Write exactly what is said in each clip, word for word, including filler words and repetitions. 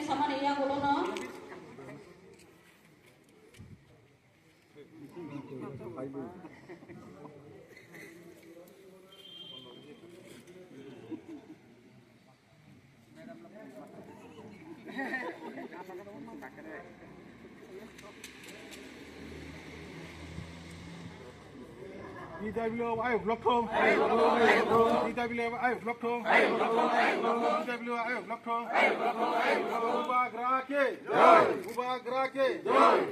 Samani yagulo no. T W F ayuk lokthong. T W F ayuk lokthong. T W F ayuk lokthong. Bubagra ke. Bubagra ke.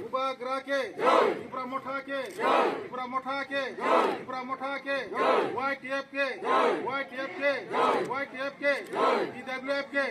Bubagra ke. Tipra Motha ke. Tipra Motha ke. Tipra Motha ke. Y T F ke. Y T F ke. Y T F ke. T W F ke.